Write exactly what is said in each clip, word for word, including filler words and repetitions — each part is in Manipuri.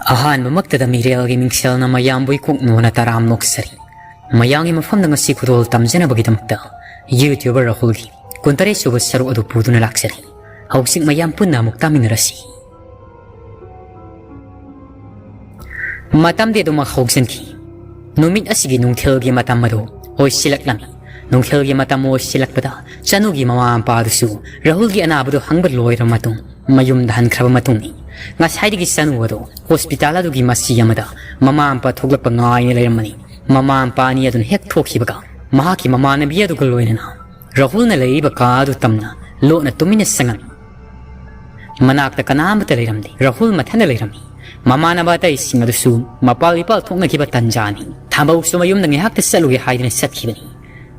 ꯑꯍꯥꯟꯕꯃꯛꯇꯗ ꯃꯤꯔꯦꯜꯒꯤ ꯃꯤꯡꯁꯦꯜꯅ ꯃꯌꯥꯝꯕꯨ ꯏꯀꯣꯛ ꯅꯣꯟꯅ ꯇꯔꯥꯝ ꯅꯣꯛꯆꯔꯤ꯫ ꯃꯌꯥꯝꯒꯤ ꯃꯐꯝꯗ ꯉꯁꯤ ꯈꯨꯗꯣꯜ ꯇꯝꯖꯅꯕꯒꯤꯗꯃꯛꯇ YouTuber ꯔꯥꯍꯨꯜꯒꯤ ꯀꯨꯟꯇꯔꯦꯠ ꯁꯨꯕ ꯁꯔꯨꯛ ꯑꯗꯨ ꯄꯨꯗꯨꯅ ꯂꯥꯛꯆꯔꯤ꯫ ꯍꯧꯖꯤꯛ ꯃꯌꯥꯝ ꯄꯨꯟꯅ ꯑꯃꯨꯛ ꯇꯥꯃꯤꯟꯅꯔꯁꯤ꯫ ꯃꯇꯝꯗꯤ ꯑꯗꯨꯃꯛ ꯍꯧꯖꯤꯟꯈꯤ꯫ ꯅꯨꯃꯤꯠ ꯑꯁꯤꯒꯤ ꯅꯨꯡꯊꯤꯜꯒꯤ ꯃꯇꯝ ꯑꯗꯨ ꯑꯣꯏꯁꯤꯜꯂꯛꯂꯝꯃꯤ꯫ ꯅꯨꯡꯊꯤꯜꯒꯤ ꯃꯇꯝ ꯑꯣꯏꯁꯤꯜꯂꯛꯄꯗ ꯆꯅꯨꯒꯤ ꯃꯃꯥ ꯃꯄꯥ ꯑꯗꯨꯁꯨ ꯔꯥꯍꯨꯜꯒꯤ ꯑꯅꯥꯕꯗꯨ ꯍꯪꯕ ꯂꯣꯏꯔꯕ ꯃꯇꯨꯡ ꯃꯌꯨꯝꯗ ꯍꯟꯈ꯭ꯔꯕ ꯃꯇꯨꯡꯅꯤ꯫ ꯉꯁꯥꯏꯗꯒꯤ ꯆꯅꯨ ꯑꯗꯨ ꯍꯣꯁꯄꯤꯇꯥꯜ ꯑꯗꯨꯒꯤ ꯃꯆꯤ ꯑꯃꯗ ꯃꯃꯥ ꯃꯄꯥ ꯊꯣꯛꯂꯛꯄ ꯉꯥꯏꯅ ꯂꯩꯔꯝꯕꯅꯤ꯫ ꯃꯃꯥ ꯃꯄꯥ ꯑꯅꯤ ꯑꯗꯨꯅ ꯍꯦꯛ ꯊꯣꯛꯈꯤꯕꯒ ꯃꯍꯥꯛꯀꯤ ꯃꯃꯥꯟꯅꯕꯤ ꯑꯗꯨꯒ ꯂꯣꯏꯅꯅ ꯔꯥꯍꯨꯜꯅ ꯂꯩꯔꯤꯕ ꯀꯥ ꯑꯗꯨ ꯇꯝꯅ ꯂꯣꯠꯅ ꯇꯨꯃꯤꯟꯅ ꯆꯪꯉꯝꯃꯤ꯫ ꯃꯅꯥꯛꯇ ꯀꯅꯥ ꯑꯃꯠꯇ ꯂꯩꯔꯝꯗꯦ꯫ ꯔꯥꯍꯨꯜ ꯃꯊꯟꯇ ꯂꯩꯔꯝꯃꯤ꯫ ꯃꯃꯥꯟꯅꯕ ꯑꯇꯩꯁꯤꯡ ꯑꯗꯨꯁꯨ ꯃꯄꯥꯜ ꯏꯄꯥꯜ ꯊꯣꯛꯅꯈꯤꯕ ꯇꯟꯖꯥꯅꯤ꯫ ꯊꯥꯕꯧꯁꯨ ꯃꯌꯨꯝꯗ ꯉꯥꯏꯍꯥꯛꯇ ꯆꯠꯂꯨꯒꯦ ꯍꯥꯏꯗꯨꯅ ꯆꯠꯈꯤꯕꯅꯤ꯫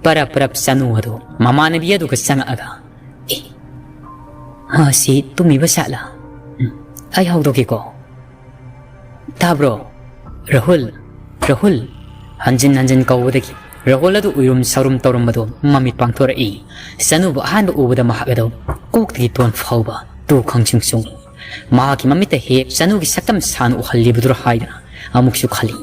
ꯄꯔꯞ ꯄꯔꯞ ꯆꯅꯨ ꯑꯗꯨ ꯃꯃꯥꯟꯅꯕꯤ ꯑꯗꯨꯒ ꯆꯪꯉꯛꯑꯒ, "ꯑꯦ, ꯃꯥꯁꯤ ꯇꯨꯝꯃꯤꯕ ꯖꯥꯠꯂꯥ? ꯎꯝ, ꯑꯩ ꯍꯧꯗꯣꯛꯀꯦꯀꯣ꯫ ꯇꯥꯕ꯭ꯔꯣ? ꯔꯥꯍꯨꯜ, ꯔꯥꯍꯨꯜ!" ꯍꯟꯖꯤꯟ ꯍꯟꯖꯤꯟ ꯀꯧꯕꯗꯒꯤ ꯔꯥꯍꯨꯜ ꯑꯗꯨ ꯎꯏꯔꯨꯝ ꯁꯥꯔꯨꯝ ꯇꯧꯔꯝꯕꯗꯨ ꯃꯃꯤꯠ ꯄꯥꯡꯊꯣꯔꯛꯏ꯫ ꯆꯅꯨꯕꯨ ꯑꯍꯥꯟꯕ ꯎꯕꯗ ꯃꯍꯥꯛ ꯑꯗꯨ ꯀꯣꯛꯇꯒꯤ ꯇꯣꯟ ꯐꯥꯎꯕ ꯇꯨ ꯈꯪꯆꯤꯡ ꯆꯨꯡꯏ꯫ ꯃꯍꯥꯛꯀꯤ ꯃꯃꯤꯠꯇ ꯍꯦꯛ ꯆꯅꯨꯒꯤ ꯁꯛꯇꯝ ꯁꯥꯅ ꯎꯍꯜꯂꯤꯕꯗꯨꯔ ꯍꯥꯏꯗꯨꯅ ꯑꯃꯨꯛꯁꯨ ꯈꯜꯂꯤ꯫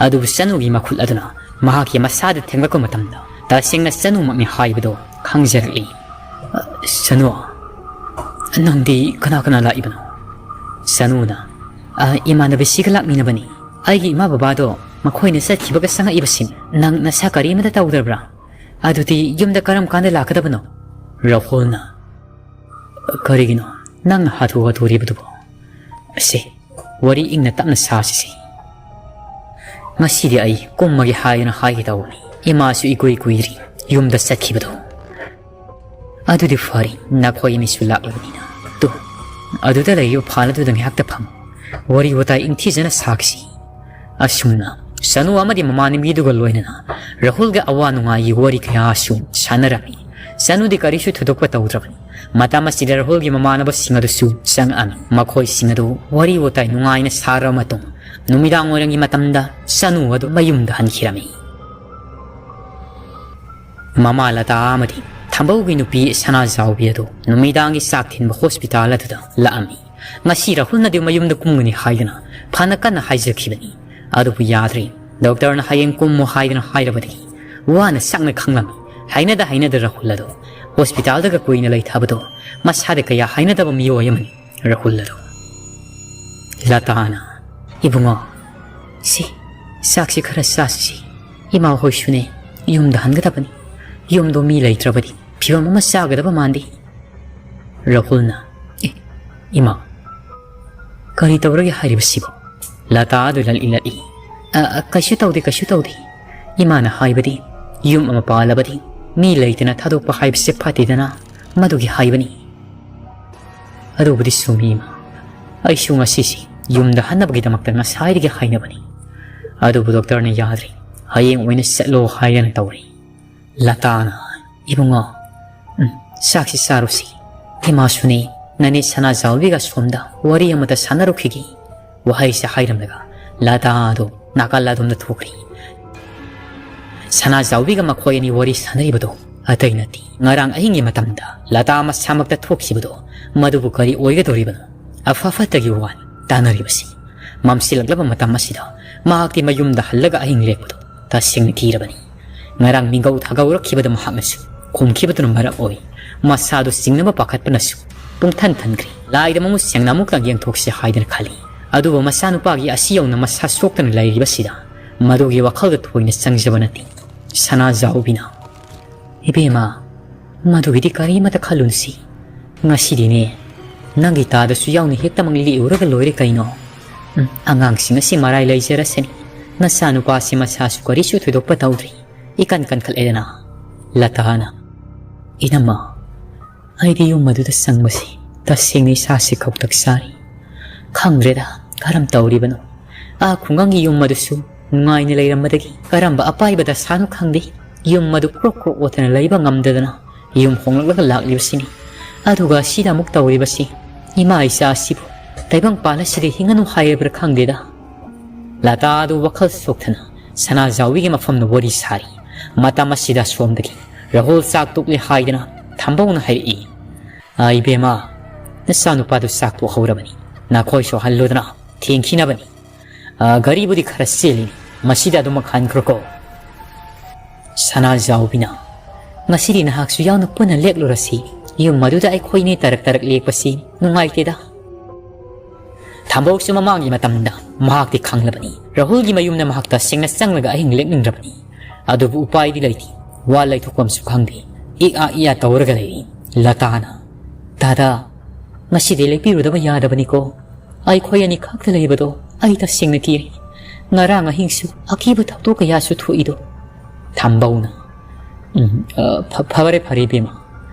ꯑꯗꯨꯕꯨ ꯆꯅꯨꯒꯤ ꯃꯈꯨꯠ ꯑꯗꯨꯅ ꯃꯍꯥꯛꯀꯤ ꯃꯁꯥꯗ ꯊꯦꯡꯂꯛꯄ ꯃꯇꯝꯗ ꯇꯁꯦꯡꯅ ꯆꯅꯨꯃꯛꯅꯤ ꯍꯥꯏꯕꯗꯨ ꯈꯪꯖꯔꯛꯏ꯫ "ꯆꯅꯨ, ꯅꯪꯗꯤ ꯀꯅꯥ ꯀꯅꯥ ꯂꯥꯛꯏꯕꯅꯣ?" ꯆꯅꯨꯅ, "ꯑ, ꯏꯃꯥꯟꯅꯕꯤꯁꯤꯒ ꯂꯥꯛꯃꯤꯟꯅꯕꯅꯤ꯫ ꯑꯩꯒꯤ ꯏꯃꯥ ꯕꯕꯥꯗꯣ ꯃꯈꯣꯏꯅ ꯆꯠꯈꯤꯕꯒ ꯆꯪꯉꯛꯏꯕꯁꯤꯅꯤ꯫ ꯅꯪ ꯅꯁꯥ ꯀꯔꯤꯃꯇ ꯇꯧꯗ꯭ꯔꯕ꯭ꯔꯥ? ꯑꯗꯨꯗꯤ ꯌꯨꯝꯗ ꯀꯔꯝ ꯀꯥꯟꯗ ꯂꯥꯛꯀꯗꯕꯅꯣ?" ꯔꯥꯍꯨꯜꯅ, "ꯀꯔꯤꯒꯤꯅꯣ ꯅꯪꯅ ꯍꯥꯊꯨ ꯍꯥꯊꯨꯔꯤꯕꯗꯨꯕꯣ? ꯁꯦ, ꯋꯥꯔꯤ ꯏꯪꯅ ꯇꯞꯅ ꯁꯥꯁꯤꯁꯦ꯫ ꯉꯁꯤꯗꯤ ꯑꯩ ꯀꯨꯝꯃꯒꯦ ꯍꯥꯏꯗꯨꯅ ꯍꯥꯏꯒꯦ ꯇꯧꯕꯅꯤ꯫ ꯏꯃꯥꯁꯨ ꯏꯀꯨꯏ ꯀꯨꯏꯗ꯭ꯔꯤ ꯌꯨꯝꯗ ꯆꯠꯈꯤꯕꯗꯣ꯫ ꯑꯗꯨꯗꯤ ꯐꯔꯦ, ꯅꯈꯣꯏ ꯑꯅꯤꯁꯨ ꯂꯥꯛꯂꯕꯅꯤꯅ꯫ ꯇꯨ, ꯑꯗꯨꯗ ꯂꯩꯔꯤꯕ ꯐꯥꯟ ꯑꯗꯨꯗ ꯉꯥꯏꯍꯥꯛꯇ ꯐꯝꯃꯨ꯫ ꯋꯥꯔꯤ ꯋꯥꯇꯥꯏ ꯏꯪꯊꯤꯖꯅ ꯁꯥꯈꯤꯁꯤ꯫" ꯑꯁꯨꯝꯅ ꯆꯅꯨ ꯑꯃꯗꯤ ꯃꯃꯥꯟꯅꯕꯤꯗꯨꯒ ꯂꯣꯏꯅꯅ ꯔꯥꯍꯨꯜꯒ ꯑꯋꯥ ꯅꯨꯡꯉꯥꯏꯒꯤ ꯋꯥꯔꯤ ꯀꯌꯥꯁꯨ ꯁꯥꯟꯅꯔꯝꯃꯤ꯫ ꯆꯅꯨꯗꯤ ꯀꯔꯤꯁꯨ ꯊꯣꯏꯗꯣꯛꯄ ꯇꯧꯗ꯭ꯔꯕꯅꯤ꯫ ꯃꯇꯝ ꯑꯁꯤꯗ ꯔꯥꯍꯨꯜꯒꯤ ꯃꯃꯥꯟꯅꯕꯁꯤꯡ ꯑꯗꯨꯁꯨ ꯆꯪꯉꯛꯑꯝꯃꯤ꯫ ꯃꯈꯣꯏꯁꯤꯡ ꯑꯗꯨ ꯋꯥꯔꯤ ꯋꯥꯇꯥꯏ ꯅꯨꯡꯉꯥꯏꯅ ꯁꯥꯔꯕ ꯃꯇꯨꯡ ꯅꯨꯃꯤꯗꯥꯡ ꯋꯥꯏꯔꯝꯒꯤ ꯃꯇꯝꯗ ꯆꯅꯨ ꯑꯗꯨ ꯃꯌꯨꯝꯗ ꯍꯟꯈꯤꯔꯝꯃꯤ꯫ ꯃꯃꯥ ꯂꯇꯥ ꯑꯃꯗꯤ ꯊꯝꯕꯧꯒꯤ ꯅꯨꯄꯤ ꯁꯅꯥꯖꯥꯎꯕꯤ ꯑꯗꯨ ꯅꯨꯃꯤꯗꯥꯡꯒꯤ ꯆꯥꯛ ꯊꯤꯟꯕ ꯍꯣꯁꯄꯤꯇꯥꯜ ꯑꯗꯨꯗ ꯂꯥꯛꯑꯝꯃꯤ꯫ ꯉꯁꯤ ꯔꯥꯍꯨꯜꯅꯗꯤ ꯃꯌꯨꯝꯗ ꯀꯨꯝꯒꯅꯤ ꯍꯥꯏꯗꯅ ꯐꯅ ꯀꯟꯅ ꯍꯥꯏꯖꯈꯤꯕꯅꯤ꯫ ꯑꯗꯨꯕꯨ ꯌꯥꯗ꯭ꯔꯦ꯫ ꯗꯣꯛꯇꯔꯅ ꯍꯌꯦꯡ ꯀꯨꯝꯃꯨ ꯍꯥꯏꯗꯅ ꯍꯥꯏꯔꯕꯗꯒꯤ ꯋꯥꯅ ꯁꯛꯅ ꯈꯪꯂꯝꯃꯤ꯫ ꯍꯩꯅꯗ ꯍꯩꯅꯗ ꯔꯥꯍꯨꯜ ꯑꯗꯣ ꯍꯣꯁꯄꯤꯇꯥꯜꯗꯒ ꯀꯨꯏꯅ ꯂꯩꯊꯕꯗꯣ ꯃꯁꯥꯗ ꯀꯌꯥ ꯍꯩꯅꯗꯕ ꯃꯤꯑꯣꯏ ꯑꯃꯅꯤ ꯔꯥꯍꯨꯜ ꯑꯗꯣ꯫ ꯂꯇꯥꯅ, "ꯏꯕꯨꯡꯉꯣ, ꯁꯤ ꯆꯥꯛꯁꯤ ꯈꯔ ꯆꯥꯁꯤ꯫ ꯏꯃꯥ ꯍꯣꯏꯁꯨꯅꯦ ꯌꯨꯝꯗ ꯍꯟꯒꯗꯕꯅꯤ꯫ ꯌꯨꯝꯗꯣ ꯃꯤ ꯂꯩꯇ꯭ꯔꯕꯗꯤ ꯐꯤꯕꯝ ꯑꯃ ꯆꯥꯒꯗꯕ ꯃꯥꯟꯗꯦ꯫" ꯔꯥꯍꯨꯜꯅ, "ꯑꯦ, ꯏꯃꯥ, ꯀꯔꯤ ꯇꯧꯔꯒꯦ ꯍꯥꯏꯔꯤꯕꯁꯤꯕꯣ?" ꯂꯇꯥ ꯑꯗꯨ ꯂꯠꯂꯤ ꯂꯠꯂꯤ꯫ "ꯑ, ꯑ, ꯀꯩꯁꯨ ꯇꯧꯗꯦ, ꯀꯩꯁꯨ ꯇꯧꯗꯦ꯫ ꯏꯃꯥꯅ ꯍꯥꯏꯕꯗꯤ ꯌꯨꯝ ꯑꯃ ꯄꯥꯜꯂꯕꯗꯤ ꯃꯤ ꯂꯩꯇꯅ ꯊꯥꯗꯣꯛꯄ ꯍꯥꯏꯕꯁꯦ ꯐꯠꯇꯦꯗꯅ, ꯃꯗꯨꯒꯤ ꯍꯥꯏꯕꯅꯤ꯫" "ꯑꯗꯨꯕꯨꯗꯤ ꯆꯨꯝꯃꯤ, ꯏꯃꯥ꯫ ꯑꯩꯁꯨ ꯉꯁꯤꯁꯤ ꯌꯨꯝꯗ ꯍꯟꯅꯕꯒꯤꯗꯃꯛꯇ ꯉꯁꯥꯏꯗꯒꯤ ꯍꯥꯏꯅꯕꯅꯤ꯫ ꯑꯗꯨꯕꯨ ꯗꯣꯛꯇꯔꯅ ꯌꯥꯗ꯭ꯔꯦ꯫ ꯍꯌꯦꯡ ꯑꯣꯏꯅ ꯆꯠꯂꯣ ꯍꯥꯏꯗꯅ ꯇꯧꯔꯦ꯫" ꯂꯇꯥꯅ, "ꯏꯕꯨꯡꯉꯣ, ꯎꯝ, ꯆꯥꯛꯁꯤ ꯆꯥꯔꯨꯁꯤ꯫ ꯏꯃꯥꯁꯨꯅꯤ, ꯅꯅꯦ ꯁꯅꯥꯖꯥꯎꯕꯤꯒ ꯁꯣꯝꯗ ꯋꯥꯔꯤ ꯑꯃꯇ ꯁꯥꯟꯅꯔꯨꯈꯤꯒꯦ꯫" ꯋꯥꯍꯩꯁꯦ ꯍꯥꯏꯔꯝꯂꯒ ꯂꯇꯥ ꯑꯗꯨ ꯅꯥꯀꯜ ꯑꯗꯣꯝꯗ ꯊꯣꯛꯈ꯭ꯔꯦ꯫ ꯁꯅꯥꯖꯥꯎꯕꯤꯒ ꯃꯈꯣꯏ ꯑꯅꯤ ꯋꯥꯔꯤ ꯁꯥꯟꯅꯔꯤꯕꯗꯨ ꯑꯇꯩ ꯅꯠꯇꯦ꯫ ꯉꯔꯥꯡ ꯑꯍꯤꯡꯒꯤ ꯃꯇꯝꯗ ꯂꯇꯥ ꯃꯁꯥꯃꯛꯇ ꯊꯣꯛꯈꯤꯕꯗꯨ ꯃꯗꯨꯕꯨ ꯀꯔꯤ ꯑꯣꯏꯒꯗꯧꯔꯤꯕꯅꯣ? ꯑꯐ ꯐꯠꯇꯒꯤ ꯋꯥꯅꯤ ꯇꯥꯟꯅꯔꯤꯕꯁꯤ꯫ ꯃꯝꯁꯤꯜꯂꯛꯂꯕ ꯃꯇꯝ ꯑꯁꯤꯗ ꯃꯍꯥꯛꯇꯤ ꯃꯌꯨꯝꯗ ꯍꯜꯂꯒ ꯑꯍꯤꯡ ꯂꯦꯛꯄꯗꯨ ꯇꯁꯦꯡꯅ ꯊꯤꯔꯕꯅꯤ꯫ ꯉꯔꯥꯡ ꯃꯤꯡꯒꯧ ꯊꯥꯒꯧꯔꯛꯈꯤꯕꯗ ꯃꯍꯥꯛꯅꯁꯨ ꯈꯨꯝꯈꯤꯕꯗꯨꯅ ꯃꯔꯝ ꯑꯣꯏ ꯃꯁꯥꯗꯨ ꯆꯤꯡꯅꯕ ꯄꯥꯈꯠꯄꯅꯁꯨ ꯄꯨꯡꯊꯟ ꯊꯟꯈ꯭ꯔꯦ꯫ ꯂꯥꯏꯗ ꯃꯃꯨꯠ ꯁꯦꯡꯅ ꯑꯃꯨꯛꯇꯪ ꯌꯦꯡꯊꯣꯛꯁꯤ ꯍꯥꯏꯗꯅ ꯈꯜꯂꯤ꯫ ꯑꯗꯨꯕꯨ ꯃꯆꯥꯅꯨꯄꯥꯒꯤ ꯑꯁꯤ ꯌꯧꯅ ꯃꯁꯥ ꯁꯣꯛꯇꯅ ꯂꯩꯔꯤꯕꯁꯤꯗ ꯃꯗꯨꯒꯤ ꯋꯥꯈꯜꯗ ꯊꯣꯏꯅ ꯆꯪꯖꯕ ꯅꯠꯇꯦ꯫ ꯁꯅꯥꯖꯥꯎꯕꯤꯅ, "ꯏꯕꯦꯝꯃ, ꯃꯗꯨꯒꯤꯗꯤ ꯀꯔꯤꯃꯇ ꯈꯜꯂꯨꯅꯨꯁꯤ꯫ ꯉꯁꯤꯗꯤꯅꯦ, ꯅꯪꯒꯤ ꯇꯥꯗꯁꯨ ꯌꯥꯎꯅ ꯍꯦꯛꯇꯃꯛ ꯂꯦꯛꯎꯔꯒ ꯂꯣꯏꯔꯦ ꯀꯩꯅꯣ꯫ ꯎꯝ, ꯑꯉꯥꯡꯁꯤꯡ ꯑꯁꯤ ꯃꯔꯥꯏ ꯂꯩꯖꯔꯁꯅꯤ꯫ ꯅꯆꯥꯅꯨꯄꯥꯁꯤ ꯃꯁꯥꯁꯨ ꯀꯔꯤꯁꯨ ꯊꯣꯏꯗꯣꯛꯄ ꯇꯧꯗ꯭ꯔꯤ꯫ ꯏꯀꯟ ꯀꯟꯈꯠꯂꯦꯗꯅ꯫" ꯂꯇꯥꯅ, "ꯏꯅꯝꯃ, ꯑꯩꯗꯤ ꯌꯨꯝ ꯑꯗꯨꯗ ꯆꯪꯕꯁꯤ ꯇꯁꯦꯡꯅ ꯏꯁꯥꯁꯤ ꯈꯧꯇꯛ ꯆꯥꯔꯤ꯫ ꯈꯪꯗ꯭ꯔꯦꯗ, ꯀꯔꯝ ꯇꯧꯔꯤꯕꯅꯣ꯫ ꯑꯥ ꯈꯨꯡꯒꯪꯒꯤ ꯌꯨꯝ ꯑꯗꯨꯁꯨ ꯅꯨꯡꯉꯥꯏꯅ ꯂꯩꯔꯝꯕꯗꯒꯤ ꯀꯔꯝꯕ ꯑꯄꯥꯏꯕ ꯗꯁꯥꯅꯣ ꯈꯪꯗꯦ, ꯌꯨꯝ ꯑꯗꯨ ꯀ꯭ꯔꯣꯛ ꯀ꯭ꯔꯣꯛ ꯑꯣꯠꯇꯅ ꯂꯩꯕ ꯉꯝꯗꯗꯅ ꯌꯨꯝ ꯍꯣꯡꯂꯛꯂꯒ ꯂꯥꯛꯂꯤꯕꯁꯤꯅꯤ꯫ ꯑꯗꯨꯒ ꯑꯁꯤꯗ ꯑꯃꯨꯛ ꯇꯧꯔꯤꯕꯁꯤ, ꯏꯃꯥ ꯏꯆꯥ ꯑꯁꯤꯕꯨ ꯇꯥꯏꯕꯪꯄꯥꯜ ꯑꯁꯤꯗ ꯍꯤꯡꯉꯅꯨ ꯍꯥꯏꯔꯕ꯭ꯔꯥ ꯈꯪꯗꯦꯗ꯫" ꯂꯇꯥ ꯑꯗꯨ ꯋꯥꯈꯜ ꯁꯣꯛꯊꯅ ꯁꯅꯥꯖꯥꯎꯕꯤꯒꯤ ꯃꯐꯝꯗ ꯋꯥꯔꯤ ꯁꯥꯔꯤ꯫ ꯃꯇꯝ ꯑꯁꯤꯗ ꯁꯣꯝꯗꯒꯤ ꯔꯥꯍꯨꯜ ꯆꯥꯛ ꯇꯣꯛꯂꯦ ꯍꯥꯏꯗꯅ ꯊꯝꯕꯧꯅ ꯍꯥꯏꯔꯛꯏ꯫ "ꯑꯥ, ꯏꯕꯦꯝꯃ, ꯅꯆꯥꯅꯨꯄꯥꯗꯨ ꯆꯥꯛ ꯇꯣꯛꯍꯧꯔꯕꯅꯤ꯫ ꯅꯈꯣꯏꯁꯨ ꯍꯜꯂꯨꯗꯅ, ꯊꯦꯡꯈꯤꯅꯕꯅꯤ꯫ ꯑ, ꯒꯥꯔꯤꯕꯨꯗꯤ ꯈꯔ ꯆꯦꯜꯂꯤꯅꯤ, ꯃꯁꯤꯗ ꯑꯗꯨꯃꯛ ꯍꯟꯈ꯭ꯔꯣꯀꯣ꯫" ꯁꯅꯥꯖꯥꯎꯕꯤꯅ, "ꯉꯁꯤꯗꯤ ꯅꯍꯥꯛꯁꯨ ꯌꯥꯎꯅ ꯄꯨꯟꯅ ꯂꯦꯛꯂꯨꯔꯁꯤ꯫ ꯌꯨꯝ ꯑꯗꯨꯗ ꯑꯩꯈꯣꯏꯅꯤ ꯇꯔꯛ ꯇꯔꯛ ꯂꯦꯛꯄꯁꯤ ꯅꯨꯡꯉꯥꯏꯇꯦꯗ꯫" ꯊꯝꯕꯧꯁꯨ ꯃꯃꯥꯡꯒꯤ ꯃꯇꯝꯗ ꯃꯍꯥꯛꯇꯤ ꯈꯪꯂꯕꯅꯤ, ꯔꯥꯍꯨꯜꯒꯤ ꯃꯌꯨꯝꯗ ꯃꯍꯥꯛ ꯇꯁꯦꯡꯅ ꯆꯪꯂꯒ ꯑꯍꯤꯡ ꯂꯦꯛꯅꯤꯡꯗ꯭ꯔꯕꯅꯤ꯫ ꯑꯗꯨꯕꯨ ꯎꯄꯥꯏꯗꯤ ꯂꯩꯇꯦ꯫ ꯋꯥ ꯂꯩꯊꯣꯛꯐꯝꯁꯨ ꯈꯪꯗꯦ꯫ ꯏꯛ ꯑꯥ ꯏꯛ ꯑꯥ ꯇꯧꯔꯒ ꯂꯩꯔꯤ꯫ ꯂꯇꯥꯅ, "ꯗꯥꯗꯥ, ꯉꯁꯤꯗꯤ ꯂꯦꯛꯄꯤꯔꯨꯗꯕ ꯌꯥꯗꯕꯅꯤꯀꯣ꯫ ꯑꯩꯈꯣꯏ ꯑꯅꯤ ꯈꯛꯇ ꯂꯩꯕꯗꯣ ꯑꯩ ꯇꯁꯦꯡꯅ ꯀꯤꯔꯦ꯫ ꯉꯔꯥꯡ ꯑꯍꯤꯡꯁꯨ ꯑꯀꯤꯕ ꯊꯧꯗꯣꯛ ꯀꯌꯥꯁꯨ ꯊꯣꯛꯏꯗꯣ꯫" ꯊꯝꯕꯧꯅ, "ꯎꯝ, ꯑ, ꯐ-, ꯐꯔꯦ, ꯐꯔꯦ, ꯏꯕꯦꯝꯃ꯫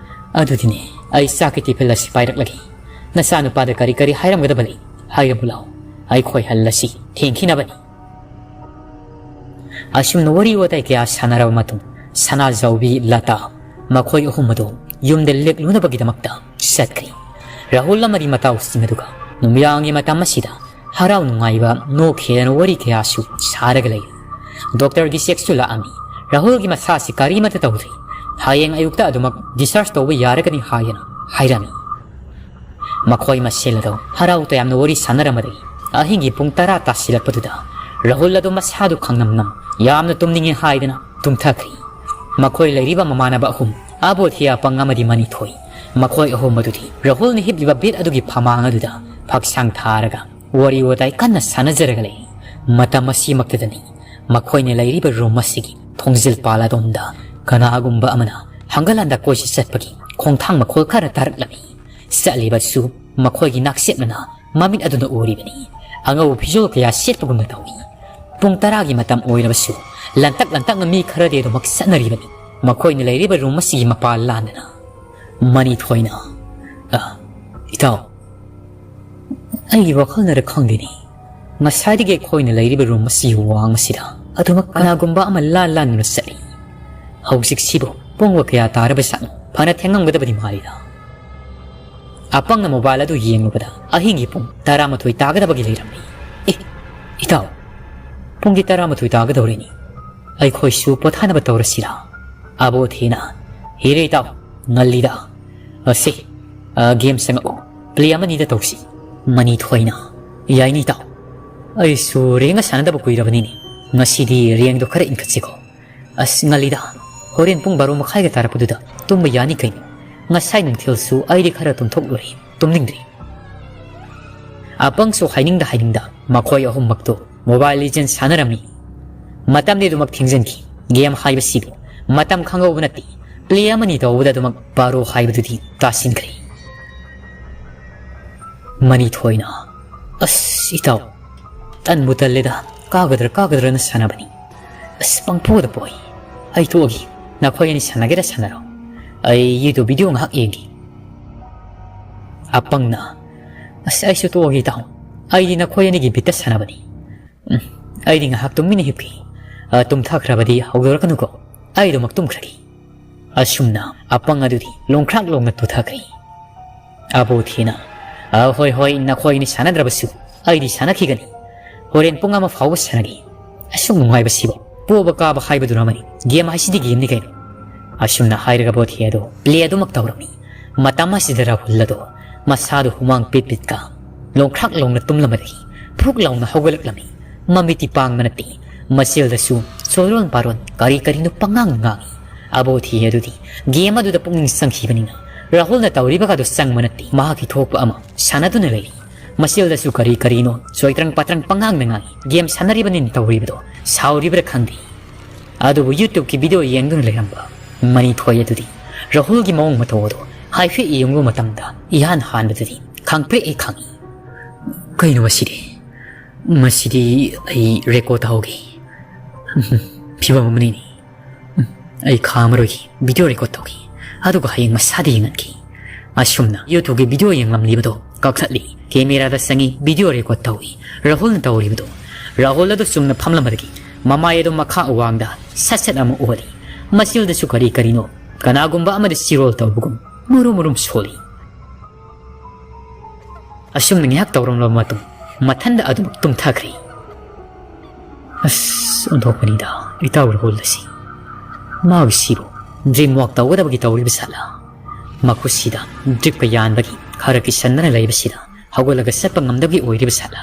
ꯑꯗꯨꯗꯤꯅꯦ, ꯑꯩ ꯆꯥꯛꯀꯤ ꯇꯤꯐꯤꯜ ꯑꯁꯤ ꯄꯥꯏꯔꯛꯂꯒꯦ꯫ ꯅꯆꯥꯅꯨꯄꯥꯗ ꯀꯔꯤ ꯀꯔꯤ ꯍꯥꯏꯔꯝꯒꯗꯕ ꯂꯩ, ꯍꯥꯏꯔꯝꯃꯨ ꯂꯥꯎ꯫ ꯑꯩꯈꯣꯏ ꯍꯜꯂꯁꯤ, ꯊꯦꯡꯈꯤꯅꯕꯅꯤ꯫" ꯑꯁꯨꯝꯅ ꯋꯥꯔꯤ ꯋꯥꯇꯥꯏ ꯀꯌꯥ ꯁꯥꯟꯅꯔꯕ ꯃꯇꯨꯡ, ꯁꯅꯥꯖꯥꯎꯕꯤ, ꯂꯇꯥ, ꯃꯈꯣꯏ ꯑꯍꯨꯝ ꯑꯗꯨ ꯌꯨꯝꯗ ꯂꯦꯛꯂꯨꯅꯕꯒꯤꯗꯃꯛꯇ ꯆꯠꯈ꯭ꯔꯦ꯫ ꯔꯥꯍꯨꯜ ꯑꯃꯗꯤ ꯃꯇꯥꯎꯁꯤꯡ ꯑꯗꯨꯒ ꯅꯨꯃꯤꯗꯥꯡꯒꯤ ꯃꯇꯝ ꯑꯁꯤꯗ ꯍꯔꯥꯎ ꯅꯨꯡꯉꯥꯏꯕ, ꯅꯣꯛꯈꯤꯗꯅ ꯋꯥꯔꯤ ꯀꯌꯥꯁꯨ ꯁꯥꯔꯒ ꯂꯩꯔꯤ꯫ ꯗꯣꯛꯇꯔꯒꯤ ꯆꯦꯛꯁꯨ ꯂꯥꯛꯑꯝꯃꯤ꯫ ꯔꯥꯍꯨꯜꯒꯤ ꯃꯁꯥꯁꯤ ꯀꯔꯤꯃꯠꯇ ꯇꯧꯗ꯭ꯔꯤ꯫ ꯍꯌꯦꯡ ꯑꯌꯨꯛꯇ ꯑꯗꯨꯃꯛ discharge ꯇꯧꯕ ꯌꯥꯔꯒꯅꯤ ꯍꯥꯏꯗꯅ ꯍꯥꯏꯔꯝꯃꯤ꯫ ꯃꯈꯣꯏ ꯃꯁꯦꯜ ꯑꯗꯨ ꯍꯔꯥꯎ ꯇꯌꯥꯝꯅ ꯋꯥꯔꯤ ꯁꯥꯟꯅꯔꯝꯕꯗꯒꯤ ꯑꯍꯤꯡꯒꯤ ꯄꯨꯡ ꯇꯔꯥ ꯇꯥꯁꯤꯜꯂꯛꯄꯗꯨꯗ ꯔꯥꯍꯨꯜ ꯑꯗꯨ ꯃꯁꯥꯗꯨ ꯈꯪꯅꯝꯅꯝ ꯌꯥꯝꯅ ꯇꯨꯝꯅꯤꯡꯉꯦ ꯍꯥꯏꯗꯅ ꯇꯨꯝꯊꯈ꯭ꯔꯦ꯫ ꯃꯈꯣꯏ ꯂꯩꯔꯤꯕ ꯃꯃꯥꯟꯅꯕ ꯑꯍꯨꯝ, ꯑꯕꯣꯙꯤ, ꯑꯄꯪ ꯑꯃꯗꯤ ꯃꯅꯤꯊꯣꯏ, ꯃꯈꯣꯏ ꯑꯍꯨꯝ ꯑꯗꯨꯗꯤ ꯔꯥꯍꯨꯜꯅ ꯍꯤꯞꯂꯤꯕ bed ꯑꯗꯨꯒꯤ ꯐꯃꯥꯡ ꯑꯗꯨꯗ ꯐꯛꯁꯥꯡ ꯊꯥꯔꯒ ꯋꯥꯔꯤ ꯋꯥꯇꯥꯏ ꯀꯟꯅ ꯁꯥꯟꯅꯖꯔꯒ ꯂꯩ꯫ ꯃꯇꯝ ꯑꯁꯤꯃꯛꯇꯗꯅꯤ ꯃꯈꯣꯏꯅ ꯂꯩꯔꯤꯕ room ꯑꯁꯤꯒꯤ ꯊꯣꯡꯖꯤꯜ ꯄꯥꯜ ꯑꯗꯣꯝꯗ ꯀꯅꯥꯒꯨꯝꯕ ꯑꯃꯅ ꯍꯪꯒꯠ ꯍꯟꯗ ꯀꯣꯏꯆꯠ ꯆꯠꯄꯒꯤ ꯈꯣꯡꯊꯥꯡ ꯃꯈꯣꯜ ꯈꯔ ꯇꯥꯔꯛꯂꯝꯃꯤ꯫ ꯆꯠꯂꯤꯕꯁꯨ ꯃꯈꯣꯏꯒꯤ ꯅꯥꯛꯆꯦꯠꯅꯅ ꯃꯃꯤꯠ ꯑꯗꯨꯅ ꯎꯔꯤꯕꯅꯤ꯫ ꯑꯉꯧꯕ ꯐꯤꯖꯣꯜ ꯀꯌꯥ ꯁꯦꯠꯄꯒꯨꯝꯅ ꯇꯧꯏ꯫ ꯄꯨꯡ ꯇꯔꯥꯒꯤ ꯃꯇꯝ ꯑꯣꯏꯔꯕꯁꯨ ꯂꯟꯇꯛ ꯂꯟꯇꯛꯅ ꯃꯤ ꯈꯔꯗꯤ ꯑꯗꯨꯃꯛ ꯆꯠꯅꯔꯤꯕꯅꯤ꯫ ꯃꯈꯣꯏꯅ ꯂꯩꯔꯤꯕ room ꯑꯁꯤꯒꯤ ꯃꯄꯥ ꯂꯥꯟꯗꯅ꯫ ꯃꯅꯤꯊꯣꯏꯅ, "ꯑ, ꯏꯇꯥꯎ, ꯑꯩꯒꯤ ꯋꯥꯈꯜꯅꯔ ꯈꯪꯗꯦꯅꯦ, ꯉꯁꯥꯏꯗꯒꯤ ꯑꯩꯈꯣꯏꯅ ꯂꯩꯔꯤꯕ room ꯑꯁꯤꯒꯤ ꯋꯥꯡꯃꯁꯤꯗ ꯑꯗꯨꯃꯛ ꯀꯅꯥꯒꯨꯝꯕ ꯑꯃ ꯂꯥꯟ ꯂꯥꯟꯗꯨꯅ ꯆꯠꯂꯤ꯫ ꯍꯧꯖꯤꯛꯁꯤꯕꯨ ꯄꯨꯡꯕ ꯀꯌꯥ ꯇꯥꯔꯕꯖꯥꯠꯅꯣ? ꯐꯅ ꯊꯦꯡꯉꯝꯒꯗꯕꯗꯤ ꯃꯥꯜꯂꯤꯗ꯫" ꯑꯄꯪꯅ mobile ꯑꯗꯨ ꯌꯦꯡꯂꯨꯕꯗ ꯑꯍꯤꯡꯒꯤ ꯄꯨꯡ ꯇꯔꯥꯃꯥꯊꯣꯏ ꯇꯥꯒꯗꯕꯒꯤ ꯂꯩꯔꯝꯃꯤ꯫ "ꯑꯦ, ꯏꯇꯥꯎ, ꯄꯨꯡꯗꯤ ꯇꯔꯥꯃꯥꯊꯣꯏ ꯇꯥꯒꯗꯧꯔꯦꯅꯦ꯫ ꯑꯩꯈꯣꯏꯁꯨ ꯄꯣꯊꯥꯅꯕ ꯇꯧꯔꯁꯤꯔꯥ?" ꯑꯕꯣ ꯊꯦꯅ, "ꯍꯦꯔꯦ ꯏꯇꯥꯎ, ꯉꯜꯂꯤꯗ꯫ ꯑꯁꯤ, ꯑ, game ꯆꯪꯉꯛꯑꯣ꯫ "Play ꯑꯃꯅꯤꯗ ꯇꯧꯁꯤ"꯫ ꯃꯅꯤꯊꯣꯏꯅ, "ꯌꯥꯏꯅꯦ ꯏꯇꯥꯎ꯫ ꯑꯩꯁꯨ ꯔꯦꯡꯒ ꯁꯥꯟꯅꯗꯕ ꯀꯨꯏꯔꯕꯅꯤꯅꯦ꯫ ꯉꯁꯤꯗꯤ ꯔꯦꯡꯗꯣ ꯈꯔ ꯏꯟꯈꯠꯁꯤꯀꯣ꯫ ꯑꯁ, ꯉꯜꯂꯤꯗ꯫ ꯍꯣꯔꯦꯟ ꯄꯨꯡ ꯕꯥꯔꯣ ꯃꯈꯥꯏꯒ ꯇꯥꯔꯛꯄꯗꯨꯗ ꯇꯨꯝꯕ ꯌꯥꯅꯤ ꯀꯩꯅꯣ꯫ ꯉꯁꯥꯏ ꯅꯨꯡꯊꯤꯜꯁꯨ ꯑꯩꯗꯤ ꯈꯔ ꯇꯨꯝꯊꯣꯛꯂꯨꯔꯦ, ꯇꯨꯝꯅꯤꯡꯗ꯭ꯔꯤ"꯫ ꯑꯄꯪꯁꯨ ꯍꯥꯏꯅꯤꯡꯗ ꯍꯥꯏꯅꯤꯡꯗ ꯃꯈꯣꯏ ꯑꯍꯨꯝꯃꯛꯇꯨ Mobile Legends ꯁꯥꯟꯅꯔꯝꯃꯤ꯫ ꯃꯇꯝꯗꯤ ꯑꯗꯨꯃꯛ ꯊꯦꯡꯖꯤꯟꯈꯤ꯫ Game ꯍꯥꯏꯕꯁꯤꯕꯨ ꯃꯇꯝ ꯈꯪꯍꯧꯕ ꯅꯠꯇꯦ꯫ Play ꯑꯃꯅꯤ ꯇꯧꯕꯗ ꯑꯗꯨꯃꯛ ꯕꯥꯔꯣ ꯍꯥꯏꯕꯗꯨꯗꯤ ꯇꯥꯁꯤꯟꯈ꯭ꯔꯦ꯫ ꯃꯅꯤꯊꯣꯏꯅ, "ꯑꯁ ꯏꯇꯥꯎ, ꯇꯟꯕꯨ ꯇꯜꯂꯦꯗ, ꯀꯥꯒꯗ꯭ꯔꯥ ꯀꯥꯒꯗ꯭ꯔꯅ ꯁꯥꯟꯅꯕꯅꯤ꯫ ꯑꯁ, ꯄꯪꯄꯣꯗ ꯄꯣꯏ꯫ ꯑꯩ ꯇꯣꯛꯑꯒꯦ, ꯅꯈꯣꯏ ꯑꯅꯤ ꯁꯥꯟꯅꯒꯦꯔꯥ ꯁꯥꯟꯅꯔꯣ꯫ ꯑꯩ YouTube video ꯉꯥꯏꯍꯥꯛ ꯌꯦꯡꯒꯦ"꯫ ꯑꯄꯪꯅ, "ꯑꯁ, ꯑꯩꯁꯨ ꯇꯣꯛꯑꯒꯦ ꯏꯇꯥꯎ, ꯑꯩꯗꯤ ꯅꯈꯣꯏ ꯑꯅꯤꯒꯤ ꯕꯤꯠꯇ ꯁꯥꯟꯅꯕꯅꯤ꯫ ꯎꯝ, ꯑꯩꯗꯤ ꯉꯥꯏꯍꯥꯛ ꯇꯨꯃꯤꯟꯅ ꯍꯤꯞꯈꯤ꯫ ꯑ, ꯇꯨꯝꯊꯈ꯭ꯔꯕꯗꯤ ꯍꯧꯗꯣꯔꯛꯀꯅꯨꯀꯣ, ꯑꯩ ꯑꯗꯨꯃꯛ ꯇꯨꯝꯈ꯭ꯔꯒꯦ"꯫ ꯑꯁꯨꯝꯅ ꯑꯄꯪ ꯑꯗꯨꯗꯤ ꯂꯣꯡꯈ꯭ꯔꯥꯛ ꯂꯣꯡꯅ ꯇꯨꯊꯈ꯭ꯔꯦ꯫ ꯑꯕꯣꯊꯤꯅ, "ꯑ, ꯍꯣꯏ ꯍꯣꯏ, ꯅꯈꯣꯏ ꯑꯅꯤ ꯁꯥꯟꯅꯗ꯭ꯔꯕꯁꯨ ꯑꯩꯗꯤ ꯁꯥꯟꯅꯈꯤꯒꯅꯤ꯫ ꯍꯣꯔꯦꯟ ꯄꯨꯡ ꯑꯃ ꯐꯥꯎꯕ ꯁꯥꯟꯅꯒꯦ꯫ ꯑꯁꯨꯛ ꯅꯨꯡꯉꯥꯏꯕꯁꯤꯕꯨ, ꯄꯣꯕ ꯀꯥꯕ ꯍꯥꯏꯕꯗꯨꯔꯃꯅꯤ꯫ Game ꯍꯥꯏꯁꯤꯗꯤ gameꯅꯤ ꯀꯩꯅꯣ"꯫ ꯑꯁꯨꯝꯅ ꯍꯥꯏꯔꯒ ꯕꯣꯊꯤ ꯑꯗꯨ Play ꯑꯗꯨꯃꯛ ꯇꯧꯔꯝꯃꯤ꯫ ꯃꯇꯝ ꯑꯁꯤꯗ ꯔꯥꯍꯨꯜ ꯑꯗꯨ ꯃꯁꯥꯗꯨ ꯍꯨꯃꯥꯡ ꯄꯤꯠ ꯄꯤꯠꯀ ꯂꯣꯡꯈ꯭ꯔꯥꯛ ꯂꯣꯡꯅ ꯇꯨꯝꯂꯝꯕꯗꯒꯤ ꯐꯨꯛ ꯂꯥꯎꯅ ꯍꯧꯒꯠꯂꯛꯂꯝꯃꯤ꯫ ꯃꯃꯤꯠꯇꯤ ꯄꯥꯡꯕ ꯅꯠꯇꯦ꯫ ꯃꯆꯤꯜꯗꯁꯨ ꯆꯣꯏꯔꯣꯟ ꯄꯥꯔꯣꯟ ꯀꯔꯤ ꯀꯔꯤꯅꯣ ꯄꯉꯥꯡ ꯉꯥꯡꯉꯤ꯫ ꯑꯕꯣꯊꯤ ꯑꯗꯨꯗꯤ game ꯑꯗꯨꯗ ꯄꯨꯛꯅꯤꯡ ꯆꯪꯈꯤꯕꯅꯤꯅ ꯔꯥꯍꯨꯜꯅ ꯇꯧꯔꯤꯕꯒꯗꯨ ꯆꯪꯕ ꯅꯠꯇꯦ꯫ ꯃꯍꯥꯛꯀꯤ ꯊꯣꯛꯄ ꯑꯃ ꯁꯥꯟꯅꯗꯨꯅ ꯂꯩꯔꯤ꯫ ꯃꯆꯤꯜꯗꯁꯨ ꯀꯔꯤ ꯀꯔꯤꯅꯣ ꯆꯣꯏꯇ꯭ꯔꯪ ꯄꯥꯇ꯭ꯔꯪ ꯄꯉꯥꯡꯗ ꯉꯥꯡꯉꯤ꯫ Game ꯁꯥꯟꯅꯔꯤꯕꯅꯤꯅ ꯇꯧꯔꯤꯕꯗꯣ ꯁꯥꯎꯔꯤꯕ꯭ꯔꯥ ꯈꯪꯗꯦ꯫ ꯑꯗꯨꯕꯨ YouTubeꯀꯤ video ꯌꯦꯡꯗꯨꯅ ꯂꯩꯔꯝꯕ ꯃꯅꯤꯊꯣꯏ ꯑꯗꯨꯗꯤ ꯔꯥꯍꯨꯜꯒꯤ ꯃꯑꯣꯡ ꯃꯇꯧ ꯑꯗꯨ ꯍꯥꯏꯐꯦꯠ ꯌꯦꯡꯂꯨꯕ ꯃꯇꯝꯗ ꯏꯍꯥꯟ ꯍꯥꯟꯕꯗꯗꯤ ꯈꯪꯄ꯭ꯔꯦꯛ ꯍꯦꯛ ꯈꯪꯉꯤ꯫ "ꯀꯩꯅꯣ ꯃꯁꯤꯗꯤ? ꯃꯁꯤꯗꯤ ꯑꯩ record ꯇꯧꯍꯧꯒꯦ꯫ ꯎꯝ, ꯐꯤꯕꯝ ꯑꯃꯅꯤꯅꯦ꯫ ꯎꯝ, ꯑꯩ ꯈꯥꯝꯃꯔꯣꯏꯒꯦ, video record ꯇꯧꯒꯦ꯫ ꯑꯗꯨꯒ ꯍꯌꯦꯡ ꯃꯁꯥꯗ ꯌꯦꯡꯍꯟꯒꯦ"꯫ ꯑꯁꯨꯝꯅ YouTubeꯀꯤ video ꯌꯦꯡꯂꯝꯂꯤꯕꯗꯣ ꯀꯛꯊꯠꯂꯤ꯫ Cameraꯗ ꯆꯪꯉꯤ, video record ꯇꯧꯏ꯫ ꯔꯥꯍꯨꯜꯅ ꯇꯧꯔꯤꯕꯗꯣ, ꯔꯥꯍꯨꯜ ꯑꯗꯨ ꯆꯨꯝꯅ ꯐꯝꯂꯝꯕꯗꯒꯤ ꯃꯃꯥꯏ ꯑꯗꯨ ꯃꯈꯥ ꯋꯥꯡꯗ ꯁꯠ ꯁꯠ ꯑꯃ ꯎꯍꯜꯂꯤ꯫ ꯃꯆꯤꯜꯗꯁꯨ ꯀꯔꯤ ꯀꯔꯤꯅꯣ, ꯀꯅꯥꯒꯨꯝꯕ ꯑꯃꯗ ꯆꯤꯔꯣꯜ ꯇꯧꯕꯒꯨꯝ ꯃꯨꯔꯨꯝ ꯃꯨꯔꯨꯝ ꯁꯣꯜꯂꯤ꯫ ꯑꯁꯨꯝꯅ ꯉꯥꯏꯍꯥꯛ ꯇꯧꯔꯝꯂꯕ ꯃꯇꯨꯡ, ꯃꯊꯟꯗ ꯑꯗꯨꯃꯛ ꯇꯨꯝꯊꯈ꯭ꯔꯦ꯫ ꯑꯁ, ꯑꯣꯟꯊꯣꯛꯄꯅꯤꯗ, ꯏꯇꯥꯎ ꯔꯥꯍꯨꯜ ꯑꯁꯤ꯫ ꯃꯥꯒꯤꯁꯤꯕꯨ dream walk ꯇꯧꯒꯗꯕꯒꯤ ꯇꯧꯔꯤꯕ ꯁꯥꯠꯂ? ꯃꯈꯨꯠꯁꯤꯗ dripꯀ ꯌꯥꯟꯕꯒꯤ ꯈꯔ ꯀꯤꯁꯟꯗꯅ ꯂꯩꯕꯁꯤꯗ ꯍꯧꯒꯠꯂꯒ ꯆꯠꯄ ꯉꯝꯗꯕꯒꯤ ꯑꯣꯏꯔꯤꯕ ꯖꯥꯠꯂꯥ?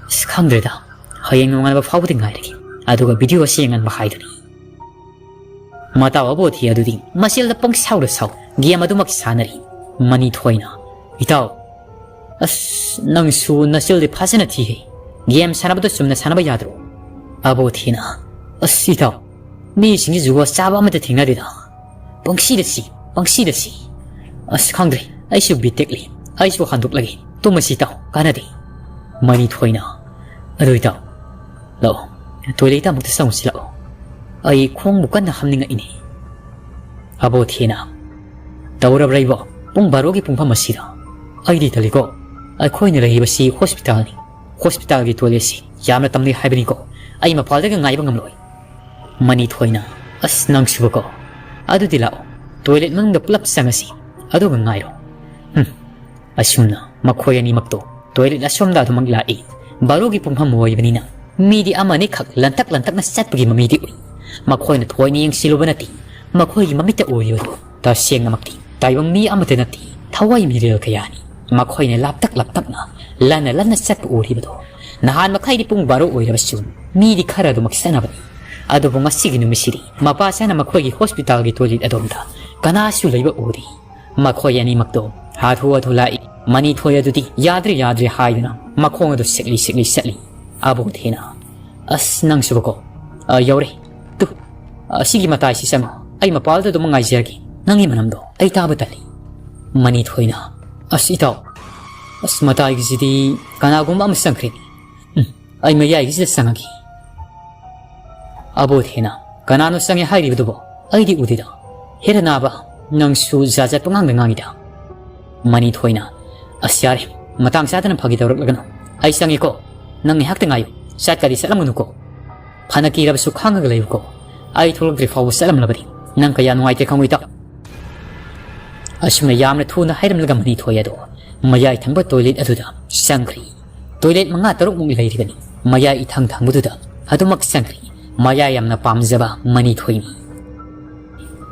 ꯑꯁ, ꯈꯪꯗ꯭ꯔꯦꯗ꯫ ꯍꯌꯦꯡ ꯅꯣꯡꯉꯥꯟꯕ ꯐꯥꯎꯕꯗꯤ ꯉꯥꯏꯔꯒꯦ꯫ ꯑꯗꯨꯒ video ꯑꯁꯤ ꯌꯦꯡꯍꯟꯕ ꯍꯥꯏꯗꯨꯅꯤ꯫ ꯃꯇꯥꯎ ꯑꯕꯣꯊꯤ ꯑꯗꯨꯗꯤ ꯃꯆꯦꯜꯗ ꯄꯪꯁꯥꯎꯗ ꯁꯥꯎ, game ꯑꯗꯨꯃꯛ ꯁꯥꯟꯅꯔꯤ꯫ ꯃꯅꯤꯊꯣꯏꯅ, "ꯏꯇꯥꯎ, ꯑꯁ, ꯅꯪꯁꯨ ꯅꯆꯦꯜꯗꯤ ꯐꯖꯅ ꯊꯤꯍꯦ꯫ Game ꯁꯥꯟꯅꯕꯗꯣ ꯆꯨꯝꯅ ꯁꯥꯟꯅꯕ ꯌꯥꯗ꯭ꯔꯣ?" ꯑꯕꯣꯊꯤꯅ, "ꯑꯁ, ꯏꯇꯥꯎ, ꯃꯤꯁꯤꯡꯁꯤ ꯖꯨꯒꯣꯠ ꯆꯥꯕ ꯑꯃꯠꯇ ꯊꯦꯡꯅꯗꯦꯗ꯫ ꯄꯪꯁꯤꯗ ꯁꯤ, ꯄꯪꯁꯤꯗ ꯁꯤ꯫ ꯑꯁ, ꯈꯪꯗ꯭ꯔꯦ, ꯑꯩꯁꯨ ꯕꯤꯠ ꯇꯦꯛꯂꯦ꯫ ꯑꯩꯁꯨ ꯍꯟꯗꯣꯛꯂꯒꯦ꯫ ꯇꯨꯝꯃꯁꯤ ꯏꯇꯥꯎ, ꯀꯥꯟꯅꯗꯦ꯫" ꯃꯅꯤꯊꯣꯏꯅ, "ꯑꯗꯨ ꯏꯇꯥꯎ, ꯂꯥꯛꯑꯣ, toilet ꯑꯃꯨꯛꯇ ꯆꯪꯉꯨꯁꯤ ꯂꯥꯛꯑꯣ꯫ ꯑꯩ ꯈꯣꯡꯕꯨ ꯀꯟꯅ ꯍꯥꯝꯅꯤꯡꯉꯛꯏꯅꯦ꯫" ꯑꯕꯣꯊꯤꯅ, "ꯇꯧꯔꯕ꯭ꯔꯥ ꯏꯕꯣ? ꯄꯨꯡ ꯕꯥꯔꯣꯒꯤ ꯄꯨꯡꯐꯝ ꯑꯁꯤꯗ? ꯑꯩꯗꯤ ꯇꯜꯂꯤꯀꯣ꯫ ꯑꯩꯈꯣꯏꯅ ꯂꯩꯔꯤꯕꯁꯤ hospitalꯅꯤ꯫ Hospitalꯒꯤ toiletꯁꯤ ꯌꯥꯝꯅ ꯇꯝꯅꯩ ꯍꯥꯏꯕꯅꯤꯀꯣ꯫ ꯑꯩ ꯃꯄꯥꯜꯗꯒ ꯉꯥꯏꯕ ꯉꯝꯂꯣꯏ꯫" ꯃꯅꯤꯊꯣꯏꯅ, "ꯑꯁ, ꯅꯪꯁꯨꯕꯀꯣ꯫ ꯑꯗꯨꯗꯤ ꯂꯥꯛꯑꯣ, toilet ꯃꯅꯨꯡꯗ ꯄꯨꯂꯞ ꯆꯪꯉꯁꯤ, ꯑꯗꯨꯒ ꯉꯥꯏꯔꯣ꯫" ꯍꯨꯝ꯫ ꯑꯁꯨꯝꯅ ꯃꯈꯣꯏ ꯑꯅꯤꯃꯛꯇꯣ toilet ꯑꯁꯣꯝꯗ ꯑꯗꯨꯃꯛ ꯂꯥꯛꯏ꯫ ꯕꯥꯔꯣꯒꯤ ꯄꯨꯡꯐꯝ ꯑꯣꯏꯕꯅꯤꯅ ꯃꯤꯗꯤ ꯑꯃ ꯑꯅꯤꯈꯛ ꯂꯟꯇꯛ ꯂꯟꯇꯛꯅ ꯆꯠꯄꯒꯤ ꯃꯃꯤꯗꯤ ꯎꯏ꯫ ꯃꯈꯣꯏꯅ ꯊꯣꯏꯅ ꯌꯦꯡꯁꯤꯜꯂꯨꯕ ꯅꯠꯇꯦ꯫ ꯃꯈꯣꯏꯒꯤ ꯃꯃꯤꯠꯇ ꯎꯔꯤꯕꯗꯨ ꯇꯁꯦꯡꯅꯃꯛꯇꯤ ꯇꯥꯏꯕꯪ ꯃꯤ ꯑꯃꯠꯇ ꯅꯠꯇꯦ, ꯊꯋꯥꯏ ꯃꯤꯔꯦꯜ ꯀꯌꯥꯅꯤ꯫ ꯃꯈꯣꯏꯅ ꯂꯥꯞꯇꯛ ꯂꯥꯞꯇꯛꯅ, ꯂꯟꯅ ꯂꯟꯅ ꯆꯠꯄ ꯎꯔꯤꯕꯗꯣ ꯅꯍꯥꯟ ꯃꯈꯩꯗꯤ ꯄꯨꯡ ꯕꯥꯔꯣ ꯑꯣꯏꯔꯕꯁꯨ ꯃꯤꯗꯤ ꯈꯔ ꯑꯗꯨꯃꯛ ꯆꯠꯅꯕꯅꯤ꯫ ꯑꯗꯨꯕꯨ ꯉꯁꯤꯒꯤ ꯅꯨꯃꯤꯠꯁꯤꯗꯤ ꯃꯄꯥ ꯆꯥꯅ ꯃꯈꯣꯏꯒꯤ hospitalꯒꯤ toilet ꯑꯗꯣꯝꯗ ꯀꯅꯥꯁꯨ ꯂꯩꯕ ꯎꯗꯦ꯫ ꯃꯈꯣꯏ ꯑꯅꯤꯃꯛꯇꯣ ꯍꯥꯊꯨ ꯍꯥꯊꯨ ꯂꯥꯛꯏ꯫ ꯃꯅꯤꯊꯣꯏ ꯑꯗꯨꯗꯤ ꯌꯥꯗ꯭ꯔꯦ, ꯌꯥꯗ꯭ꯔꯦ ꯍꯥꯏꯗꯨꯅ ꯃꯈꯣꯡ ꯑꯗꯨ ꯁꯤꯛꯂꯤ ꯁꯤꯛꯂꯤ ꯆꯠꯂꯤ꯫ ꯑꯕꯣꯊꯤꯅ, "ꯑꯁ, ꯅꯪꯁꯨꯕꯀꯣ꯫ ꯑ, ꯌꯧꯔꯦ꯫ ꯇꯨ, ꯑꯁꯤꯒꯤ ꯃꯇꯥꯏꯁꯤ ꯆꯪꯉꯣ꯫ ꯑꯩ ꯃꯄꯥꯜꯗ ꯑꯗꯨꯝ ꯉꯥꯏꯖꯔꯒꯦ꯫ ꯅꯪꯒꯤ ꯃꯅꯝꯗꯣ ꯑꯩ ꯇꯥꯕ ꯇꯜꯂꯤ꯫" ꯃꯅꯤꯊꯣꯏꯅ, "ꯑꯁ, ꯏꯇꯥꯎ, ꯑꯁ, ꯃꯇꯥꯏꯒꯤꯁꯤꯗꯤ ꯀꯅꯥꯒꯨꯝꯕ ꯑꯃ ꯆꯪꯈ꯭ꯔꯦꯅꯦ꯫ ꯎꯝ, ꯑꯩ ꯃꯌꯥꯏꯒꯤꯁꯤꯗ ꯆꯪꯉꯒꯦ꯫" ꯑꯕꯣꯊꯤꯅ, "ꯀꯅꯥꯅꯣ ꯆꯪꯉꯦ ꯍꯥꯏꯔꯤꯕꯗꯨꯕꯣ? ꯑꯩꯗꯤ ꯎꯗꯦꯗ꯫ ꯍꯦꯔꯥ ꯅꯥꯕ, ꯅꯪꯁꯨ ꯖꯥꯠ ꯖꯥꯠ ꯄꯉꯥꯡꯗ ꯉꯥꯡꯉꯤꯗ꯫" ꯃꯅꯤꯊꯣꯏꯅ, "ꯑꯁ, ꯌꯥꯔꯦ, ꯃꯇꯥꯡ ꯆꯥꯗꯅ ꯐꯥꯒꯤ ꯇꯧꯔꯛꯂꯒꯅꯨ꯫ ꯑꯩ ꯆꯪꯉꯦꯀꯣ, ꯅꯪ ꯉꯥꯏꯍꯥꯛꯇ ꯉꯥꯏꯌꯨ, ꯆꯠꯀꯗꯤ ꯆꯠꯂꯝꯒꯅꯨꯀꯣ꯫ ꯐꯅ ꯀꯤꯔꯕꯁꯨ ꯈꯥꯡꯉꯒ ꯂꯩꯌꯨꯀꯣ꯫ ꯑꯩ ꯊꯣꯛꯂꯛꯇ꯭ꯔꯤ ꯐꯥꯎꯕ ꯆꯠꯂꯝꯂꯕꯗꯤ ꯅꯪ ꯀꯌꯥ ꯅꯨꯡꯉꯥꯏꯇꯦ ꯈꯪꯉꯣꯏꯗ꯫" ꯑꯁꯨꯝꯅ ꯌꯥꯝꯅ ꯊꯨꯅ ꯍꯥꯏꯔꯝꯂꯒ ꯃꯅꯤꯊꯣꯏ ꯑꯗꯣ ꯃꯌꯥꯏ ꯊꯪꯕ toilet ꯑꯗꯨꯗ ꯆꯪꯈ꯭ꯔꯤ꯫ Toilet ꯃꯉꯥ ꯇꯔꯨꯛꯃꯨꯛ ꯂꯩꯔꯤꯕꯅꯤ ꯃꯌꯥꯏ ꯏꯊꯪ ꯊꯪꯕꯗꯨꯗ꯫ ꯑꯗꯨꯃꯛ ꯆꯪꯈ꯭ꯔꯤ꯫ ꯃꯌꯥꯏ ꯌꯥꯝꯅ ꯄꯥꯝꯖꯕ ꯃꯅꯤꯊꯣꯏꯅꯤ꯫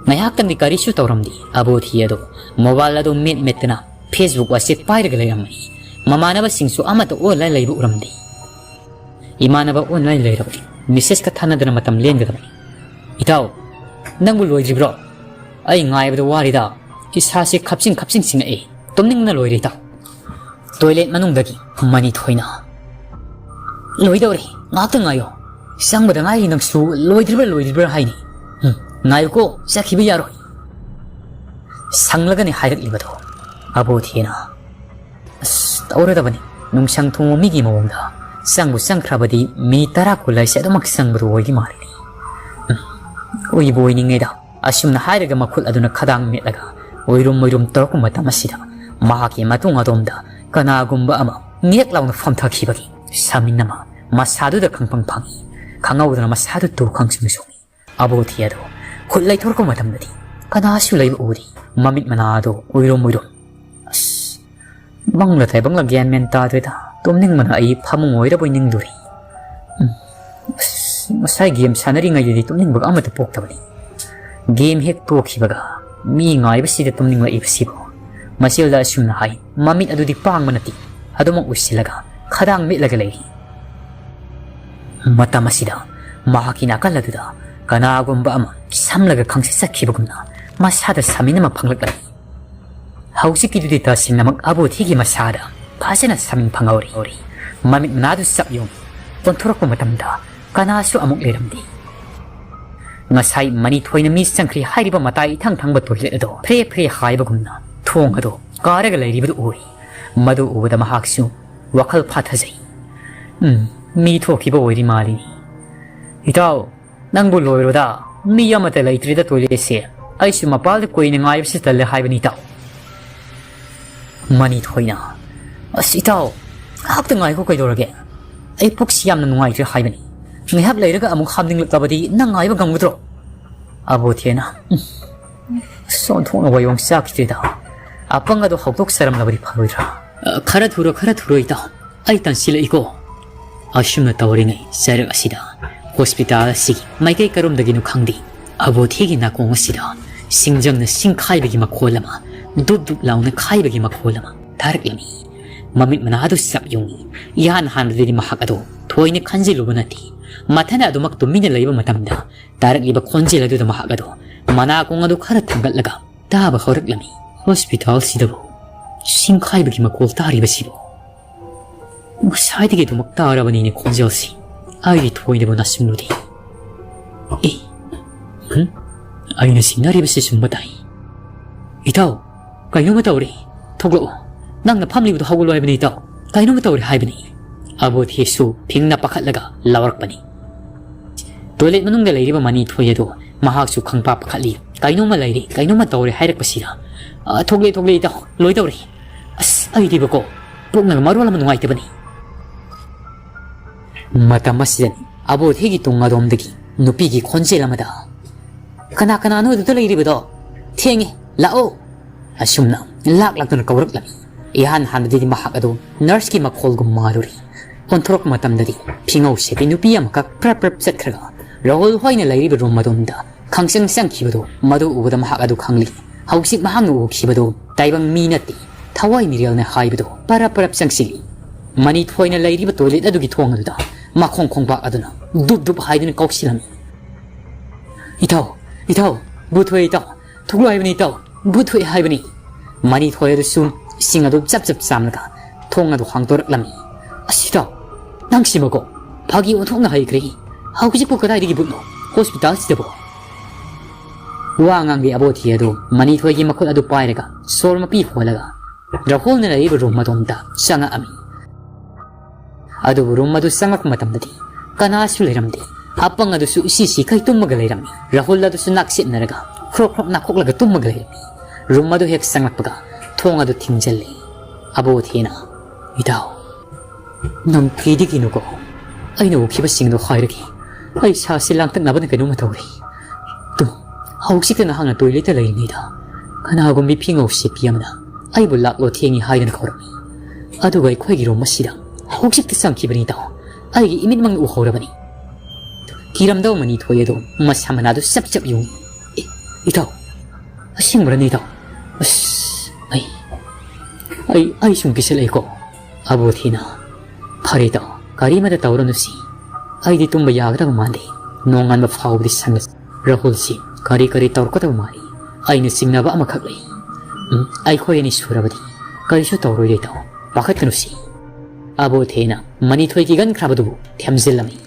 ꯉꯥꯏꯍꯥꯛꯇꯪꯗꯤ ꯀꯔꯤꯁꯨ ꯇꯧꯔꯝꯗꯦ꯫ ꯑꯕꯣꯊꯤ ꯑꯗꯣ mobile ꯑꯗꯨ ꯃꯦꯠ ꯃꯦꯠꯇꯅ Facebook ꯋꯥꯆꯦꯞ ꯄꯥꯏꯔꯒ ꯂꯩꯔꯝꯃꯤ꯫ ꯃꯃꯥꯟꯅꯕꯁꯤꯡꯁꯨ ꯑꯃꯠꯇ online ꯂꯩꯕ ꯎꯔꯝꯗꯦ꯫ ꯏꯃꯥꯟꯅꯕ online ꯂꯩꯔꯕꯗꯤ message ꯀ ꯊꯥꯅꯗꯅ ꯃꯇꯝ ꯂꯦꯟꯒꯗꯕꯅꯤ꯫ "ꯏꯇꯥꯎ, ꯅꯪꯕꯨ ꯂꯣꯏꯗ꯭ꯔꯤꯕ꯭ꯔꯣ? ꯑꯩ ꯉꯥꯏꯕꯗ ꯋꯥꯔꯤꯗ꯫ ꯏꯁꯥꯁꯦ ꯈꯞꯆꯤꯡ ꯈꯞꯆꯤꯡ ꯆꯤꯡꯉꯛꯑꯦ꯫ ꯇꯨꯝꯅꯤꯡꯕꯅ ꯂꯣꯏꯔꯦ, ꯏꯇꯥꯎ꯫" Toilet ꯃꯅꯨꯡꯗꯒꯤ ꯃꯅꯤ ꯊꯣꯏꯅ, "ꯂꯣꯏꯗꯧꯔꯦ, ꯉꯥꯛꯇ ꯉꯥꯏꯌꯣ꯫ ꯆꯪꯕꯗ ꯉꯥꯏꯔꯤ, ꯅꯪꯁꯨ ꯂꯣꯏꯗ꯭ꯔꯤꯕ꯭ꯔꯥ ꯂꯣꯏꯗ꯭ꯔꯤꯕ꯭ꯔꯥ ꯍꯥꯏꯅꯤ꯫ ꯎꯝ, ꯉꯥꯏꯌꯨꯀꯣ, ꯆꯠꯈꯤꯕ ꯌꯥꯔꯣꯏ꯫" ꯁꯪꯂꯒꯅꯤ ꯍꯥꯏꯔꯛꯂꯤꯕꯗꯣ ꯑꯕꯣꯊꯦꯅ꯫ ꯑꯁ, ꯇꯧꯔꯗꯕꯅꯤ꯫ ꯅꯨꯡꯁꯪ ꯊꯣꯡꯕ ꯃꯤꯒꯤ ꯃꯑꯣꯡꯗ ꯆꯪꯕꯨ ꯆꯪꯈ꯭ꯔꯕꯗꯤ ꯃꯤꯅꯤꯠ ꯇꯔꯥ ꯀꯨꯟ ꯍꯥꯏꯁꯦ ꯑꯗꯨꯃꯛ ꯆꯪꯕꯗꯨ ꯑꯣꯏꯗꯤ ꯃꯥꯜꯂꯤꯅꯦ꯫ ꯎꯝ, ꯑꯣꯏꯕꯨ ꯑꯣꯏꯅꯤꯡꯉꯦꯗ꯫ ꯑꯁꯨꯝꯅ ꯍꯥꯏꯔꯒ ꯃꯈꯨꯠ ꯑꯗꯨꯅ ꯈꯗꯥꯡ ꯃꯦꯠꯂꯒ ꯑꯣꯏꯔꯨꯝ ꯑꯣꯏꯔꯨꯝ ꯇꯧꯔꯛꯄ ꯃꯇꯝ ꯑꯁꯤꯗ ꯃꯍꯥꯛꯀꯤ ꯃꯇꯨꯡ ꯑꯗꯣꯝꯗ ꯀꯅꯥꯒꯨꯝꯕ ꯑꯃ ꯅꯦꯛ ꯂꯥꯎꯅ ꯐꯝꯊꯈꯤꯕꯒꯤ ꯁꯃꯤꯟ ꯑꯃ ꯃꯁꯥꯗꯨꯗ ꯈꯪꯐꯪ ꯐꯪꯉꯤ꯫ ꯈꯪꯍꯧꯗꯅ ꯃꯁꯥꯗꯨ ꯇꯨ ꯈꯪꯁꯨ ꯆꯣꯡꯉꯤ꯫ ꯑꯕꯣꯊꯤ ꯑꯗꯣ ꯈꯨꯠ ꯂꯩꯊꯣꯔꯛꯄ ꯃꯇꯝꯗꯗꯤ ꯀꯅꯥꯁꯨ ꯂꯩꯕ ꯎꯗꯦ꯫ ꯃꯃꯤꯠ ꯃꯅꯥ ꯑꯗꯣ ꯎꯏꯔꯨꯝ ꯎꯏꯔꯨꯝ꯫ ꯑꯁ, ꯃꯪꯂ ꯇꯥꯏꯕꯪꯂ ꯒ꯭ꯌꯥꯟ ꯃꯦꯟ ꯇꯥꯗ꯭ꯔꯦꯗ꯫ ꯇꯨꯝꯅꯤꯡꯕꯅ ꯑꯩ ꯐꯃꯨꯡ ꯑꯣꯏꯔꯕꯣꯏ ꯅꯤꯡꯗꯣꯔꯤ꯫ ꯎꯝ, ꯑꯁ, ꯉꯁꯥꯏ game ꯁꯥꯟꯅꯔꯤꯉꯩꯗꯗꯤ ꯇꯨꯝꯅꯤꯡꯕꯒ ꯑꯃꯠꯇ ꯄꯣꯛꯇꯕꯅꯤ꯫ Game ꯍꯦꯛ ꯇꯣꯛꯈꯤꯕꯒ ꯃꯤ ꯉꯥꯏꯕꯁꯤꯗ ꯇꯨꯝꯅꯤꯡꯂꯛꯏꯕꯁꯤꯕꯨ꯫ ꯃꯆꯦꯜꯗ ꯑꯁꯨꯝꯅ ꯍꯥꯏ꯫ ꯃꯃꯤꯠ ꯑꯗꯨꯗꯤ ꯄꯥꯡꯕ ꯅꯠꯇꯦ꯫ ꯑꯗꯨꯃꯛ ꯎꯏꯁꯤꯜꯂꯒ ꯈꯗꯥꯡ ꯃꯦꯠꯂꯒ ꯂꯩꯔꯤ꯫ ꯃꯇꯝ ꯑꯁꯤꯗ ꯃꯍꯥꯛꯀꯤ ꯅꯥꯀꯜ ꯑꯗꯨꯗ ꯀꯅꯥꯒꯨꯝꯕ ꯑꯃ ꯁꯝꯂꯒ ꯈꯪꯆꯠ ꯆꯠꯈꯤꯕꯒꯨꯝꯅ ꯃꯁꯥꯗ ꯁꯃꯤꯟ ꯑꯃ ꯐꯪꯂꯛꯂꯝꯃꯤ꯫ ꯍꯧꯖꯤꯛꯀꯤꯗꯨꯗꯤ ꯇꯁꯦꯡꯅꯃꯛ ꯑꯕꯣꯊꯤꯒꯤ ꯃꯁꯥꯗ ꯐꯖꯅ ꯁꯃꯤꯟ ꯐꯪꯍꯧꯔꯤ꯫ ꯃꯃꯤꯠ ꯃꯅꯥꯗꯨ ꯆꯞ ꯌꯨꯡ ꯑꯣꯟꯊꯣꯔꯛꯄ ꯃꯇꯝꯗ ꯀꯅꯥꯁꯨ ꯑꯃꯨꯛ ꯂꯩꯔꯝꯗꯦ꯫ ꯉꯁꯥꯏ ꯃꯅꯤ ꯊꯣꯏꯅ ꯃꯤ ꯆꯪꯈ꯭ꯔꯦ ꯍꯥꯏꯔꯤꯕ ꯃꯇꯥꯏ ꯏꯊꯪ ꯊꯪꯕ toilet ꯑꯗꯣ ꯐ꯭ꯔꯦ ꯐ꯭ꯔꯦ ꯍꯥꯏꯕꯒꯨꯝꯅ ꯊꯣꯡ ꯑꯗꯣ ꯀꯥꯔꯒ ꯂꯩꯔꯤꯕꯗꯨ ꯎꯏ꯫ ꯃꯗꯨ ꯎꯕꯗ ꯃꯍꯥꯛꯁꯨ ꯋꯥꯈꯜ ꯐꯥꯊꯖꯩ꯫ "ꯎꯝ, ꯃꯤ ꯊꯣꯛꯈꯤꯕ ꯑꯣꯏꯔꯤ ꯃꯥꯜꯂꯤꯅꯤ꯫ ꯏꯇꯥꯎ, ꯅꯪꯕꯨ ꯂꯣꯏꯔꯣꯗ, ꯃꯤ ꯑꯃꯠꯇ ꯂꯩꯇ꯭ꯔꯤꯗ toilet ꯁꯦ꯫ ꯑꯩꯁꯨ ꯃꯄꯥꯜꯗ ꯀꯨꯏꯅ ꯉꯥꯏꯕꯁꯤ ꯇꯜꯂꯦ ꯍꯥꯏꯕꯅꯤ, ꯏꯇꯥꯎ꯫" ꯃꯅꯤ ꯊꯣꯏꯅ, "ꯑꯁ ꯏꯇꯥꯎ, ꯉꯥꯏꯍꯥꯛꯇ ꯉꯥꯏꯈꯣ, ꯀꯩꯗꯧꯔꯒꯦ? ꯑꯩ ꯄꯨꯛꯁꯤ ꯌꯥꯝꯅ ꯅꯨꯡꯉꯥꯏꯇ꯭ꯔꯦ ꯍꯥꯏꯕꯅꯤ꯫ ꯉꯥꯏꯍꯥꯛ ꯂꯩꯔꯒ ꯑꯃꯨꯛ ꯍꯥꯞꯅꯤꯡꯂꯛꯂꯕꯗꯤ ꯅꯪ ꯉꯥꯏꯕ ꯉꯝꯒꯗ꯭ꯔꯣ?" ꯑꯕꯣꯊꯦꯅ, "ꯎꯝ, ꯑꯁ, ꯑꯣꯟꯊꯣꯛꯅ ꯋꯥꯌꯣꯡ ꯆꯥꯈꯤꯗ꯭ꯔꯦꯗ꯫ ꯑꯄꯪ ꯑꯗꯣ ꯍꯧꯗꯣꯛꯆꯔꯝꯂꯕꯗꯤ ꯐꯔꯣꯏꯗ꯭ꯔꯥ?" "ꯑ, ꯈꯔ ꯊꯨꯔꯣ, ꯈꯔ ꯊꯨꯔꯣ, ꯏꯇꯥꯎ꯫ ꯑꯩ ꯇꯟꯁꯤꯜꯂꯛꯏꯀꯣ꯫" ꯑꯁꯨꯝꯅ ꯇꯧꯔꯤꯉꯩ ꯆꯩꯔꯛ ꯑꯁꯤꯗ hospital ꯑꯁꯤꯒꯤ ꯃꯥꯏꯀꯩ ꯀꯔꯣꯝꯗꯒꯤꯅꯣ ꯈꯪꯗꯦ, ꯑꯕꯣꯊꯤꯒꯤ ꯅꯥꯀꯣꯡ ꯑꯁꯤꯗ ꯁꯤꯡꯖꯪꯅ ꯁꯤꯡꯈꯥꯏꯕꯒꯤ ꯃꯈꯣꯜ ꯑꯃ ꯗꯨꯞ ꯗꯨꯞ ꯂꯥꯎꯅ ꯈꯥꯏꯕꯒꯤ ꯃꯈꯣꯜ ꯑꯃ ꯇꯥꯔꯛꯂꯝꯃꯤ꯫ ꯃꯃꯤꯠ ꯃꯅꯥꯗꯨ ꯆꯞ ꯌꯨꯡꯏ꯫ ꯏꯍꯥꯟ ꯍꯥꯟꯕꯗꯗꯤ ꯃꯍꯥꯛ ꯑꯗꯨ ꯊꯣꯏꯅ ꯈꯟꯖꯤꯜꯂꯨꯕ ꯅꯠꯇꯦ꯫ ꯃꯊꯟꯗ ꯑꯗꯨꯃꯛ ꯇꯨꯃꯤꯟꯅ ꯂꯩꯕ ꯃꯇꯝꯗ ꯇꯥꯔꯛꯂꯤꯕ ꯈꯣꯟꯖꯦꯜ ꯑꯗꯨꯗ ꯃꯍꯥꯛ ꯑꯗꯨ ꯃꯅꯥꯀꯣꯡ ꯑꯗꯨ ꯈꯔ ꯊꯥꯡꯒꯠꯂꯒ ꯇꯥꯕ ꯍꯧꯔꯛꯂꯝꯃꯤ꯫ ꯍꯣꯁꯄꯤꯇꯥꯜꯁꯤꯗꯕꯨ ꯁꯤꯡꯈꯥꯏꯕꯒꯤ ꯃꯈꯣꯜ ꯇꯥꯔꯤꯕꯁꯤꯕꯨ? ꯉꯁꯥꯏꯗꯒꯤ ꯑꯗꯨꯃꯛ ꯇꯥꯔꯕꯅꯤꯅꯦ ꯈꯣꯟꯖꯦꯜꯁꯤ꯫ ꯑꯩꯗꯤ ꯊꯣꯏꯅꯕꯨ ꯅꯥꯁꯤꯡꯂꯨꯗꯦ꯫ ꯑꯦ, ꯍꯝ? ꯑꯩꯅ ꯆꯤꯡꯅꯔꯤꯕꯁꯤ ꯆꯨꯝꯕ ꯇꯥꯏ꯫ ꯏꯇꯥꯎ, ꯀꯩꯅꯣꯝꯃ ꯇꯧꯔꯦ꯫ ꯊꯣꯛꯂꯛꯑꯣ꯫ ꯅꯪꯅ ꯐꯝꯂꯤꯕꯗꯨ ꯍꯧꯒꯠꯂꯣ ꯍꯥꯏꯕꯅꯤ ꯏꯇꯥꯎ꯫ ꯀꯩꯅꯣꯝꯃ ꯇꯧꯔꯦ ꯍꯥꯏꯕꯅꯤ꯫ ꯑꯕꯣꯊꯦꯁꯨ ꯐꯤꯡꯅ ꯄꯥꯈꯠꯂꯒ ꯂꯥꯎꯔꯛꯄꯅꯤ꯫ ꯇꯣꯏꯂꯦꯠ ꯃꯅꯨꯡꯗ ꯂꯩꯔꯤꯕ ꯃꯅꯤꯊꯣꯏ ꯑꯗꯨ ꯃꯍꯥꯛꯁꯨ ꯈꯪꯄꯥ ꯄꯥꯈꯠꯂꯤ꯫ ꯀꯩꯅꯣꯝꯃ ꯂꯩꯔꯦ, ꯀꯩꯅꯣꯝꯃ ꯇꯧꯔꯦ ꯍꯥꯏꯔꯛꯄꯁꯤꯗ꯫ "ꯑ, ꯊꯣꯛꯂꯦ, ꯊꯣꯛꯂꯦ ꯏꯇꯥꯎ, ꯂꯣꯏ ꯇꯧꯔꯦ꯫ ꯑꯁ, ꯑꯩꯗꯤꯕꯀꯣ, ꯄꯨꯛꯅꯒ ꯃꯔꯣꯜ ꯑꯃ ꯅꯨꯡꯉꯥꯏꯇꯕꯅꯤ"꯫ ꯃꯇꯝ ꯑꯁꯤꯗꯅꯤ ꯑꯕꯣꯊꯦꯒꯤ ꯇꯨꯡ ꯑꯗꯣꯝꯗꯒꯤ ꯅꯨꯄꯤꯒꯤ ꯈꯣꯟꯖꯦꯜ ꯑꯃꯗ, "ꯀꯅꯥ ꯀꯅꯥꯅꯣ ꯑꯗꯨꯗ ꯂꯩꯔꯤꯕꯗꯣ? ꯊꯦꯡꯉꯦ, ꯂꯥꯛꯑꯣ!" ꯑꯁꯨꯝꯅ ꯂꯥꯛ ꯂꯥꯛꯇꯨꯅ ꯀꯧꯔꯛꯂꯝꯃꯤ꯫ ꯏꯍꯥꯟ ꯍꯥꯟꯕꯗꯗꯤ ꯃꯍꯥꯛ ꯑꯗꯨ ꯅꯔꯁꯀꯤ ꯃꯈꯣꯜꯒꯨꯝ ꯃꯥꯜꯂꯨꯔꯤ꯫ ꯑꯣꯟꯊꯣꯔꯛꯄ ꯃꯇꯝꯗꯗꯤ ꯐꯤꯉꯧ ꯁꯦꯠꯄꯤ ꯅꯨꯄꯤ ꯑꯃꯈꯛ ꯄ꯭ꯔꯞ ꯄ꯭ꯔꯞ ꯆꯠꯈ꯭ꯔꯒ ꯔꯥꯍꯨꯜ ꯍꯣꯏꯅ ꯂꯩꯔꯤꯕ ꯔꯨꯝ ꯑꯗꯣꯝꯗ ꯈꯪꯆꯪ ꯆꯪꯈꯤꯕꯗꯨ ꯃꯗꯨ ꯎꯕꯗ ꯃꯍꯥꯛ ꯑꯗꯨ ꯈꯪꯂꯤ꯫ ꯍꯧꯖꯤꯛ ꯃꯍꯥꯛꯅ ꯎꯈꯤꯕꯗꯨ ꯇꯥꯏꯕꯪ ꯃꯤ ꯅꯠꯇꯦ, ꯊꯋꯥꯏ ꯃꯤꯔꯦꯜꯅꯦ ꯍꯥꯏꯕꯗꯨ ꯄꯔꯞ ꯄꯔꯞ ꯆꯪꯁꯤꯜꯂꯤ꯫ ꯃꯅꯤꯊꯣꯏꯅ ꯂꯩꯔꯤꯕ ꯇꯣꯏꯂꯦꯠ ꯑꯗꯨꯒꯤ ꯊꯣꯡ ꯑꯗꯨꯗ ꯃꯈꯣꯡ ꯈꯣꯡꯕꯥꯛ ꯑꯗꯨꯅ ꯗꯨꯞ ꯗꯨꯞ ꯍꯥꯏꯗꯨꯅ ꯀꯧꯁꯤꯜꯂꯝꯃꯤ꯫ "ꯏꯇꯥꯎ, ꯏꯇꯥꯎ, ꯚꯨꯠ ꯊꯣꯛꯑꯦ ꯏꯇꯥꯎ, ꯚꯨꯠ ꯊꯣꯛꯑꯦ ꯏꯇꯥꯎ, ꯚꯨꯠ ꯊꯣꯛꯑꯦ ꯍꯥꯏꯕꯅꯤ!" ꯃꯅꯤꯊꯣꯏ ꯑꯗꯨꯁꯨ ꯏꯁꯤꯡ ꯑꯗꯨ ꯆꯞ ꯆꯞ ꯆꯥꯝꯂꯒ ꯊꯣꯡ ꯑꯗꯨ ꯍꯥꯡꯗꯣꯔꯛꯂꯝꯃꯤ꯫ "ꯑꯁ ꯏꯇꯥꯎ, ꯅꯪꯁꯤꯃꯀꯣ ꯐꯥꯒꯤ ꯑꯣꯟꯊꯣꯛꯅ ꯍꯩꯈ꯭ꯔꯦ꯫ ꯍꯧꯖꯤꯛꯄꯨ ꯀꯗꯥꯏꯗꯒꯤ ꯚꯨꯠꯅꯣ? ꯍꯣꯁꯄꯤꯇꯥꯜꯁꯤꯗꯕꯨ?" ꯋꯥ ꯉꯥꯡꯕꯤ ꯑꯕꯣꯊꯤ ꯑꯗꯨ ꯃꯅꯤꯊꯣꯏꯒꯤ ꯃꯈꯨꯠ ꯑꯗꯨ ꯄꯥꯏꯔꯒ ꯁꯣꯔ ꯃꯄꯤ ꯍꯣꯜꯂꯒ ꯔꯥꯍꯨꯜꯅ ꯂꯩꯔꯤꯕ ꯔꯨꯝ ꯑꯗꯣꯝꯗ ꯆꯪꯉꯛꯑꯝꯃꯤ꯫ ꯑꯗꯨꯕꯨ ꯔꯨꯝ ꯑꯗꯨ ꯆꯪꯂꯛꯄ ꯃꯇꯝꯗꯗꯤ ꯀꯅꯥꯁꯨ ꯂꯩꯔꯝꯗꯦ꯫ ꯑꯄꯪ ꯑꯗꯨꯁꯨ ꯏꯁꯤ ꯁꯤꯈꯩ ꯇꯨꯝꯃꯒ ꯂꯩꯔꯝꯃꯤ꯫ ꯔꯥꯍꯨꯜ ꯑꯗꯨꯁꯨ ꯅꯥꯛꯁꯦꯠꯅꯔꯒ ꯈ꯭ꯔꯣꯛ ꯈ꯭ꯔꯣꯛ ꯅꯥꯈꯣꯛꯂꯒ ꯇꯨꯝꯃꯒ ꯂꯩꯔꯝꯃꯤ꯫ ꯔꯨꯝ ꯑꯗꯨ ꯍꯦꯛ ꯆꯪꯂꯛꯄꯒ ꯊꯣꯡ ꯑꯗꯨ ꯊꯤꯡꯖꯤꯜꯂꯤ꯫ ꯑꯕꯣꯊꯤꯅ, "ꯏꯇꯥꯎ, ꯅꯪ ꯀꯤꯗꯤ ꯀꯤꯅꯨꯀꯣ꯫ ꯑꯩꯅ ꯎꯈꯤꯕꯁꯤꯡꯗꯣ ꯍꯥꯏꯔꯒꯦ꯫ ꯑꯩ ꯁꯥꯁꯤ ꯂꯥꯡꯇꯛꯅꯕꯅ ꯀꯩꯅꯣꯝꯃ ꯇꯧꯔꯦ꯫ ꯇꯨ, ꯍꯧꯖꯤꯛꯇ ꯅꯍꯥꯛꯅ ꯇꯣꯏꯂꯦꯠꯇ ꯂꯩꯔꯤꯉꯩꯗ ꯀꯅꯥꯒꯨꯝꯕꯤ ꯐꯤꯉꯧ ꯁꯦꯠꯄꯤ ꯑꯃꯅ ꯑꯩꯕꯨ ꯂꯥꯛꯂꯣ ꯊꯦꯡꯉꯤ ꯍꯥꯏꯗꯅ ꯀꯧꯔꯝꯃꯤ꯫ ꯑꯗꯨꯒ ꯑꯩꯈꯣꯏꯒꯤ ꯔꯨꯝ ꯑꯁꯤꯗ ꯍꯧꯖꯤꯛꯇ ꯆꯪꯈꯤꯕꯅꯤ ꯏꯇꯥꯎ꯫ ꯑꯩꯒꯤ ꯏꯃꯤꯠꯃꯛꯅ ꯎꯍꯧꯔꯕꯅꯤ"꯫ ꯀꯤꯔꯝꯗꯕ ꯃꯅꯤꯊꯣꯏ ꯑꯗꯨ ꯃꯁꯥ ꯃꯅꯥꯗꯨ ꯆꯞ ꯆꯞ ꯌꯨꯡꯏ꯫ "ꯑꯦ, ꯏꯇꯥꯎ, ꯑꯁꯦꯡꯕꯔꯅꯦ ꯏꯇꯥꯎ? ꯑꯁ, ꯑꯩ ꯑꯩ ꯁꯨꯝ ꯀꯤꯁꯤꯜꯂꯛꯏꯀꯣ꯫ ꯑꯕꯣꯊꯤꯅ, "ꯐꯔꯦ ꯏꯇꯥꯎ, ꯀꯔꯤꯃꯇ ꯇꯧꯔꯅꯨꯁꯤ꯫ ꯑꯩꯗꯤ ꯇꯨꯝꯕ ꯌꯥꯒꯗꯕ ꯃꯥꯟꯗꯦ꯫ ꯅꯣꯡꯉꯥꯟꯕ ꯐꯥꯎꯕꯗꯤ ꯁꯪꯒꯁꯤ꯫ ꯔꯥꯍꯨꯜꯁꯤ ꯀꯔꯤ ꯀꯔꯤ ꯇꯧꯔꯛꯀꯗꯕ ꯃꯥꯜꯂꯤ꯫ ꯑꯩꯅ ꯆꯤꯡꯅꯕ ꯑꯃꯈꯛ ꯂꯩ꯫ ꯎꯝ, ꯑꯩꯈꯣꯏ ꯑꯅꯤ ꯁꯨꯔꯕꯗꯤ ꯀꯔꯤꯁꯨ ꯇꯧꯔꯣꯏꯗ ꯏꯇꯥꯎ, ꯄꯥꯈꯠꯀꯅꯨꯁꯤ꯫" ꯑꯕꯣꯊꯤꯅ ꯃꯅꯤꯊꯣꯏ ꯀꯤꯒꯟꯈ꯭ꯔꯕꯗꯨꯕꯨ ꯊꯦꯝꯖꯤꯜꯂꯝꯃꯤ꯫